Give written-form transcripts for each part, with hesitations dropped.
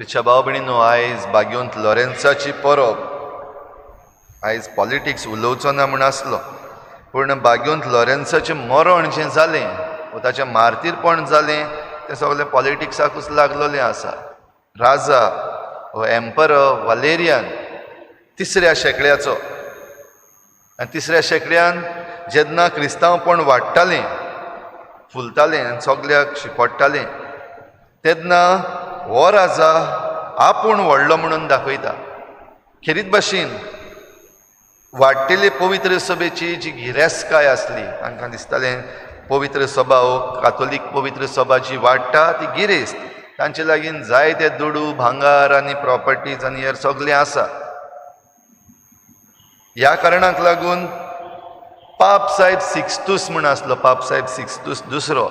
प्रिच्या भाव भयणीनो, आयज बागेवंत लॉरेन्साची परब. आयज पॉलिटिक्स उलोवचो ना म्हूण आसलो, पूण बागेवंत लॉरेन्साचें मरण जें जालें वो ताचें मार्तीरपण जालें तें सगळें पॉलिटिक्साकूच लागलेलें आसा. राजा हो एम्परर वालेरियन तिसऱ्या शेंकड्याचो, आनी तिसऱ्या शेंकड्यान जेन्ना क्रिस्तांवपण वाडटालें, फुलतालें आनी सगल्याक शिंपडटालें, तेन्ना हो राजा आपूण व्हडलो म्हणून दाखयता. खेरीत भाशेन वाडटेली पवित्र सभेची जी गिरेस्तकाय आसली, तांकां दिसतालें पवित्र सभा हो कातोलीक पवित्र सभा जी वाडटा ती गिरेस्त, तांचे लागीं जायते दुडू भांगार आनी प्रॉपर्टीज आनी हेर सगळें आसा. ह्या कारणाक लागून पाप साहेब सिक्स्तूस म्हूण आसलो, पाप साहेब सिक्स्तूस दुसरो,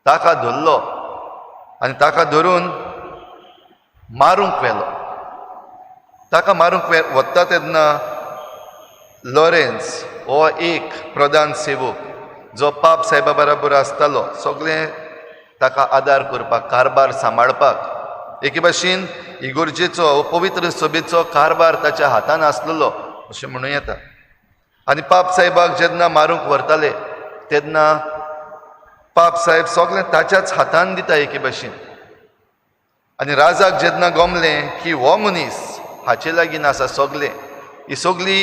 ताका धरलो आनी ताका धरून मारूंक व्हेलो. ताका मारूंक वता तेन्ना लॉरेन्स हो एक प्रधान सेवक जो पाप साहेबा बराबर आसतालो, सगळें ताका आदार करपाक, कारभार सांबाळपाक, एके भाशेन इगोर्जेचो पवित्र सभेचो कारभार ताच्या हातान आसलेलो अशें म्हणूं येता. आनी पाप साहेबाक जेन्ना मारूंक व्हरताले तेन्ना पाप साहेब सगळें ताच्याच हातान दिता एके भाशेन. आनी राजाक जेन्ना गमलें की हो मनीस हाचे लागीं आसा सगळें, ही सगळी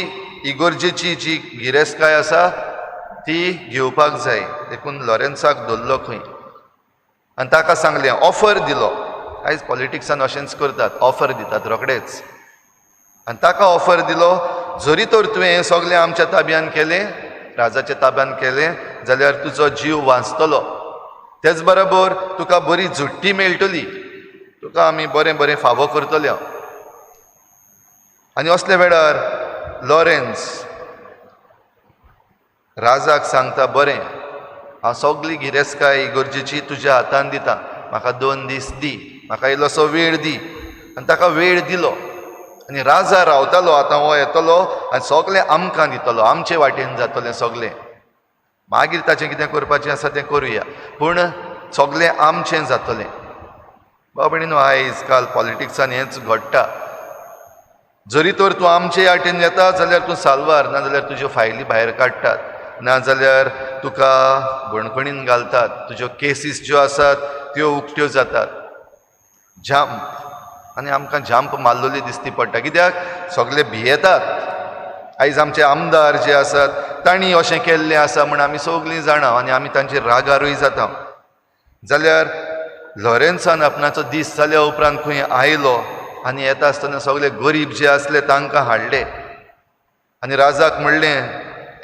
इगोर्जेची जी गिरेस्तकाय आसा ती घेवपाक जाय, देखून लॉरेन्साक धरलो खंय आनी ताका सांगलें, ऑफर दिलो. आयज पॉलिटिक्सान अशेंच करतात, ऑफर दितात रोखडेच. आनी ताका ऑफर दिलो, जरी तर तुवें हें सगळें आमच्या ताब्यान केलें, राजाच्या ताब्यान केलें जाल्यार तुजो जीव वांचतलो, तेच बरोबर तुका बरी झुट्टी मेळटली, तुका आमी बरें बरें फावो करतले. आनी असल्या वेळार लॉरेन्स राजाक सांगता, बरें हांव सगळी गिरेस्तकाय इगोर्जेची तुज्या हातान दिता, म्हाका 2 दीस दी, म्हाका इल्लोसो वेळ दी. आनी ताका वेळ दिलो आनी राजा रावतालो, आतां हो येतलो आनी सगळें आमकां दितलो, आमचे वाटेन जातलें सगळें, मागीर ताचें कितें करपाचें आसा तें करुया, पूण सगळें आमचें जातलें. बाबा भयणीनो, आयज काल पॉलिटिक्सान हेंच घडटा. जरी तर तूं आमचे वाटेन येता जाल्यार तूं साल्वार, ना जाल्यार तुज्यो फायली भायर काडटात, ना जाल्यार तुका बणखणीन घालतात, तुज्यो केसीस ज्यो आसात त्यो उक्त्यो जातात. जांप आनी आमकां जांप मारलेली दिसती पडटा, कित्याक सगळे भियेतात. आयज आमचे आमदार जे आसात तांणी अशें केल्लें आसा म्हूण आमी सगळीं जाणा आनी आमी तांचेर रागारूय जाता. जाल्यार लॉरेन्सान आपणाचो दीस जाल्या उपरांत खंय आयलो आनी येता आसतना सगळे गरीब जे आसले तांकां हाडले आनी राजाक म्हणलें,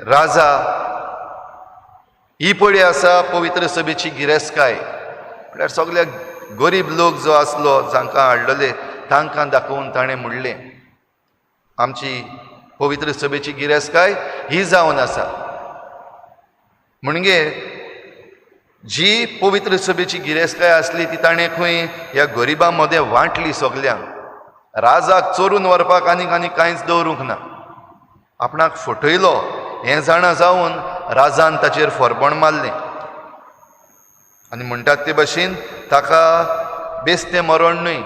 राजा ही पळय आसा पवित्र सभेची गिरेस्तकाय. म्हळ्यार सगळे गरीब लोक जो आसलो जांकां हाडलेले तांकां दाखोवन ताणें म्हणलें, आमची पवित्र सभेची गिरेस्तकाय ही जावन आसा. म्हणजे जी पवित्र सभेची गिरेस्तकाय आसली ती ताणें खंय ह्या गरिबां मदें वांटली सगल्यांक. राजाक चोरून व्हरपाक आनीक आनी कांयच दवरूंक ना. आपणाक फटयलो हें जाणा जावन राजान ताचेर फोरबण मारलें आनी म्हणटात ते भाशेन ताका बेस्तें मरण न्हय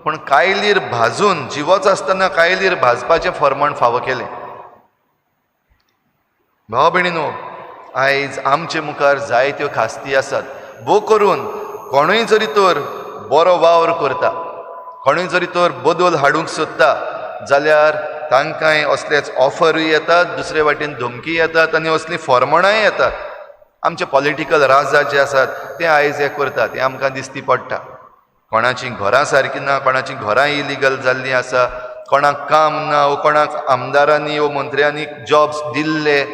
पूण कायलीर भाजून, जिवोच आसतना कायलीर भाजपाचें फॉर्मण फावो केलें. भाव भयणीनो, आयज आमचे मुखार जायत्यो खास्ती आसात. भोव करून कोणूय जरी तर बरो वावर करता, कोणूय जरी तर बदल हाडूंक सोदता जाल्यार तांकांय असलेच ऑफरूय येतात, दुसरे वाटेन धमकी येतात आनी असलीं फॉर्मणांय येतात. आमचे पॉलिटिकल राजा जे आसात ते आयज हें करतात, हें आमकां दिसती पडटा. कोणाचीं घरां सारकीं ना, कोणाचीं घरां इलिगल जाल्लीं आसा, कोणाक काम ना वो कोणाक आमदारांनी वो मंत्र्यांनी जॉब्स दिल्ले.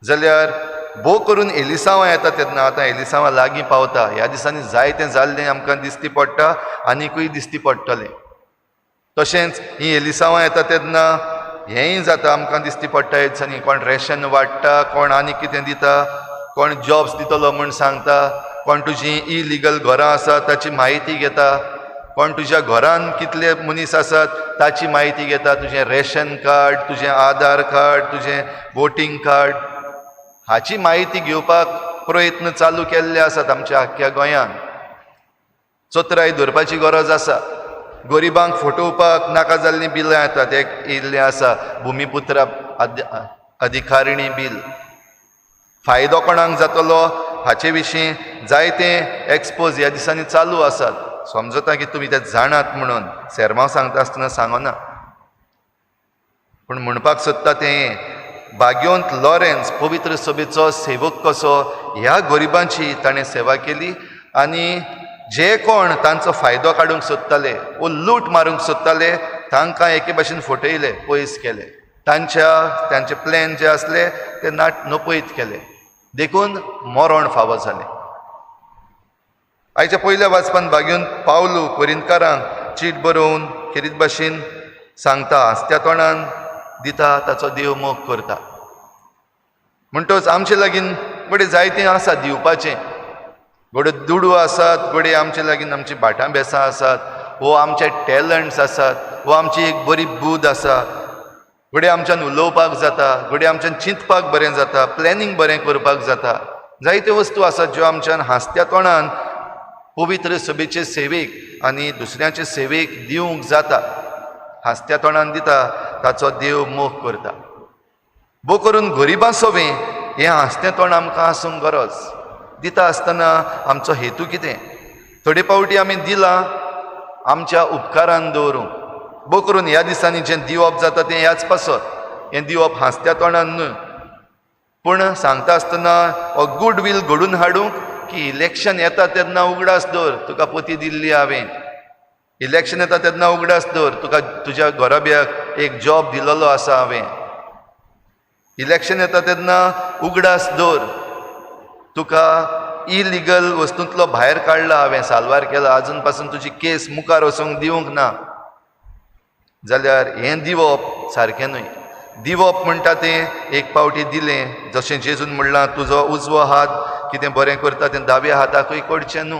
जाल्यार भोव करून एलिसांवां येता तेन्ना, आतां एलिसांवां लागीं पावता, ह्या दिसांनी जायतें जाल्लें आमकां दिसती पडटा आनिकूय दिसती पडटलें. तशेंच हीं एलिसांवां येता तेन्ना हेंय जाता, आमकां दिसती पडटा ह्या दिसांनी कोण रेशन वाडटा, कोण आनी कितें दिता, कोण जॉब्स दितलो म्हूण सांगता, कोण तुजीं इलिगल घरां आसा ताची म्हायती घेता, कोण तुज्या घरान कितले मनीस आसात ताची म्हायती घेता, तुजें रेशन कार्ड, तुजें आधार कार्ड, तुजें वोटींग कार्ड हाची म्हायती घेवपाक प्रयत्न चालू केल्ले आसात आमच्या आख्ख्या गोंयांत. चतुराय दवरपाची गरज आसा. गरिबांक फटोवपाक नाका जाल्लीं बिलां येतात. एक येयल्लें आसा भुमिपुत्रा अधिकारिणी बील. फायदो कोणाक जातलो हाचे विशीं जायते एक्सपोज ह्या दिसांनी चालू आसात. समजता की तुमी ते जाणात म्हणून सेरमांव सांगता आसतना सांगना, पूण म्हणपाक सोदता तें भाग्यवंत लॉरेन्स पवित्र सभेचो सेवक कसो ह्या गरिबांची ताणें सेवा केली आनी जे कोण तांचो फायदो काडूंक सोदताले वो लूट मारूंक सोदताले तांकां एके भाशेन फटयले, पयस केले. तांचे प्लॅन जे आसले ते नाट नपयत केले, देखून मरण फावो जालें. आयच्या पयल्या वाचपान भाग्यवंत पावलू कोरिंतकारांक चीट बरोवन खेरीत भाशेन सांगता, हांसत्या तोंडान दिता ताचो देव मोग करता. म्हणटच आमचे लागीं घडये जायतें आसा दिवपाचें, घडये दुडू आसात, घडये आमचे लागीं आमची भाटां बेसां आसात, वो आमचे टॅलंट्स आसात, वो आमची एक बरी बूद आसा, घडये आमच्यान उलोवपाक जाता, घडये आमच्यान चिंतपाक बरें जाता, प्लॅनिंग बरें करपाक जाता. जायत्यो वस्तू आसात ज्यो आमच्यान हांसत्या तोंडान पवित्र सभेचे सेवेक आनी दुसऱ्याचे सेवेक दिवंक जाता. हांसत्या तोंडान दिता ताचो देव मोग करता. भोव करून गरिबां सोबें हें हांसतें तोंड आमकां आसूंक गरज. दिता आसतना आमचो हेतू कितें? थोडे फावटी आमी दिलां आमच्या उपकारान दवरूंक. भोव करून ह्या दिसांनी जें दिवप जाता तें ह्याच पासत. हें दिवप हांसत्या तोंडान न्हय, पूण सांगता आसतना हो गूड वील घडून हाडूंक की इलेक्शन येता तेन्ना उगडास दवर तुका पोती दिल्ली हांवें, इलेक्शन येता तेन्ना उगडास दवर तुका तुज्या घराब्याक एक जॉब दिलेलो आसा हांवें, इलेक्शन येता तेन्ना उगडास दवर तुका इलिगल वस्तूंतलो भायर काडला हांवें, साल्वार केला, आजून पासून तुजी केस मुखार वचूंक दिवंक ना. जाल्यार हें दिवप सारकें न्हय. दिवप म्हणटा तें एक फावटी दिलें, जशें जेजून म्हणलां तुजो उजवो हात कितें बरें करता तें दाव्या हाताकूय करचें न्हू.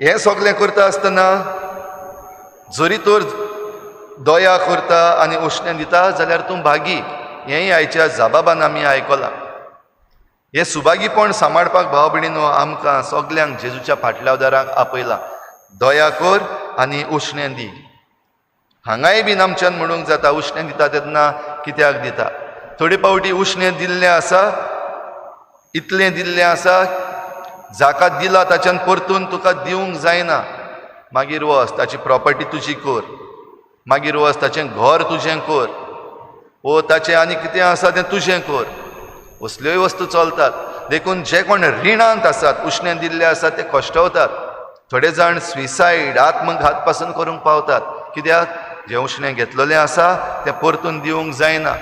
हें सगलें करता आसतना जरी तर दया करता आनी उश्णें दिता जाल्यार तूं भागी. हेंय आयच्या जाबाबान आमी आयकलां. हें सुभागीपण सांबाळपाक भाव भयणीनो आमकां सगल्यांक जेजूच्या फाटल्यादाराक आपयलां. दया कर आनी उश्णें दी. हांगाय बीन आमच्यान म्हणूंक जाता उश्णें दिता तेन्ना कित्याक दिता? थोडे फावटी उश्णें दिल्लें आसा, इतलें दिल्लें आसा, जाका दिला ताच्यान परतून तुका दिवंक जायना. मागीर वच ताची प्रॉपर्टी तुजी कर, मागीर वच ताचें घर तुजें कर, वो ताचें आनी कितें आसा तें तुजें कर. असल्योय वस्तू चलतात. देखून जे कोण रिणांत आसात, उश्णें दिल्लें आसा ते कश्टवतात. थोडे जाण स्विसायड, आत्मघात पासून करूंक पावतात. कित्याक? जें उश्णें घेतलेलें आसा तें परतून दिवंक जायना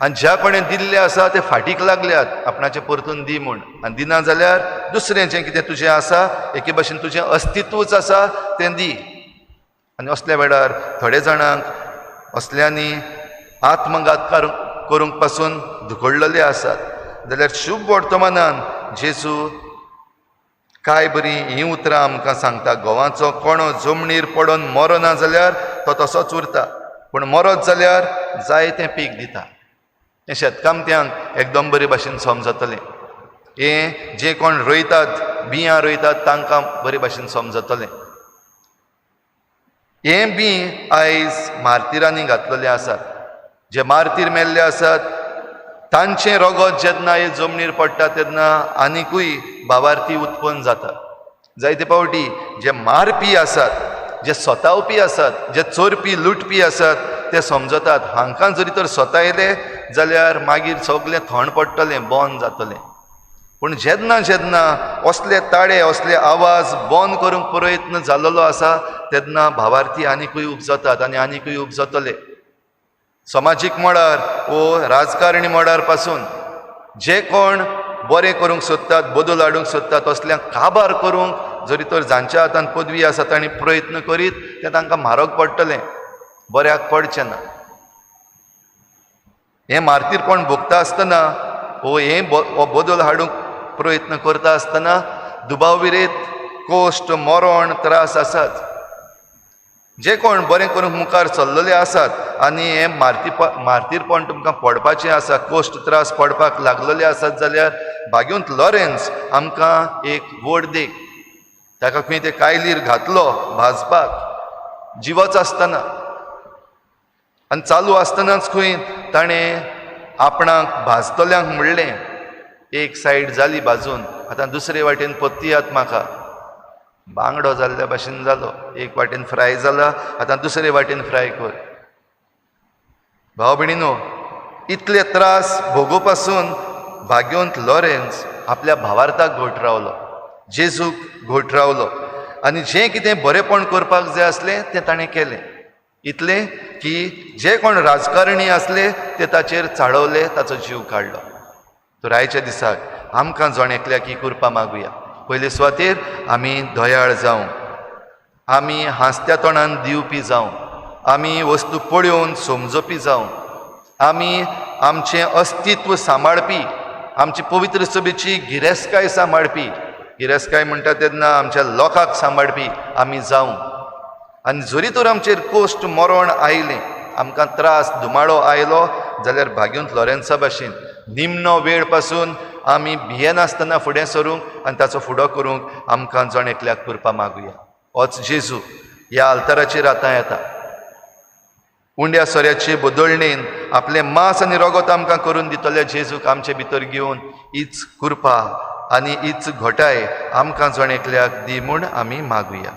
आनी ज्या कोणें दिल्लें आसा तें फाटीक लागल्यात आपणाचें परतून दी म्हूण, आनी दिना जाल्यार दुसरें जें कितें तुजें आसा एके भाशेन तुजें अस्तित्वूच आसा तें दी. आनी असल्या वेळार थोडे जाणांक असल्यांनी आत्मघात करूंक पासून धुकळलेले आसात. जाल्यार शुभ वर्तमानान जेजू काय बरी हीं उतरां आमकां सांगता. घोवाचो कोणो जमनीर पडोन मरना जाल्यार तो तसोच उरता, पूण मरत जाल्यार जायतें पीक दिता. हें शेतकामत्यांक एकदम बरे भाशेन समजतलें. हें जे कोण रोयतात, बियां रोयतात तांकां बरे भाशेन समजतलें. हें बीं आयज मार्तिरांनी घातलेलें आसात. जे मार्तीर मेल्ले आसात तांचें रगत जेन्ना हे जमनीर पडटा तेन्ना आनिकूय भावार्थी उत्पन्न जाता. जायते फावटी जे मारपी आसात, जे सतावपी आसात, जे चोरपी लुटपी आसात ते समजतात हांकां जरी तर सतायले जाल्यार मागीर सगलें थंड पडटलें, बंद जातलें. पूण जेन्ना जेन्ना असले ताळे, असले आवाज बंद करूंक प्रयत्न जाल्लो आसा तेन्ना भावार्थी आनिकूय उपजतात आनी आनिकूय उपजतले. समाजीक मळार वो राजकारणी मळार पासून जे कोण बरें करूंक सोदतात, बदल हाडूंक सोदतात, असल्यांक काबार करूंक जरी तर जांच्या हातान पदवी आसा तांणी प्रयत्न करीत तें तांकां म्हारग पडटलें, बऱ्याक पडचें ना. हें मार्तीरपण भोगता आसतना वो हें हो बदल हाडूंक प्रयत्न करता आसतना दुबाव विरेत कोश्ट, मरण, त्रास आसात. जे कोण बरें करूंक मुखार चल्लेले आसात आनी हें मार्तीरपण तुमकां पडपाचें आसा, कोश्ट त्रास पडपाक लागलेले आसात जाल्यार भाग्यवंत लॉरेन्स आमकां एक व्हड देख. ताका खंय ते कायलीर घातलो भाजपाक, जिवोच आसतना आनी चालू आसतनाच खंय ताणें आपणाक भाजतल्यांक म्हणलें, एक सायड जाली भाजून, आतां दुसरे वाटेन परतियात म्हाका. बांगडो जाल्ल्या भाशेन जालो, एक वाटेन फ्राय जाला, आतां दुसरे वाटेन फ्राय कर. भाव भयणीनो, इतले त्रास भोगोपासून भाग्यवंत लॉरेन्स आपल्या भावार्थाक घट रावलो, जेजूक घट रावलो आनी जें कितें बरेंपण करपाक जाय आसलें तें ताणें केलें. इतलें की जे कोण राजकारणी आसले ते ताचेर चाळवले, ताचो जीव काडलो. तर आयच्या दिसाक आमकां जण एकल्याक ही कृपा मागुया. पयले सुवातेर आमी दयाळ जावं, आमी हांसत्या तोंडान दिवपी जावं, आमी वस्तू पळोवन समजपी जावं, आमी आमचें अस्तित्व सांबाळपी, आमची पवित्र सभेची गिरेस्तकाय सांबाळपी, गिरेस्तकाय म्हणटा तेन्ना आमच्या लोकांक सांबाळपी आमी जावं. आनी जरी तर आमचेर कोश्ट मरण आयलें, आमकां त्रास धुमाळो आयलो जाल्यार भाग्यवंत लॉरेन्सा भाशेन निमणो वेळ पासून आमी भियेनासतना फुडें सरूंक आनी ताचो फुडो करूंक आमकां जण एकल्याक कृपा मागुया. होच जेजू ह्या आल्ताराचेर आतां येता. उंड्या सोऱ्याचे बदलणेन आपलें मांस आनी रगत आमकां करून दितले जेजूक आमचे भितर घेवन हीच कृपा आनी हीच घटाय आमकां जण एकल्याक दी म्हूण आमी मागुया.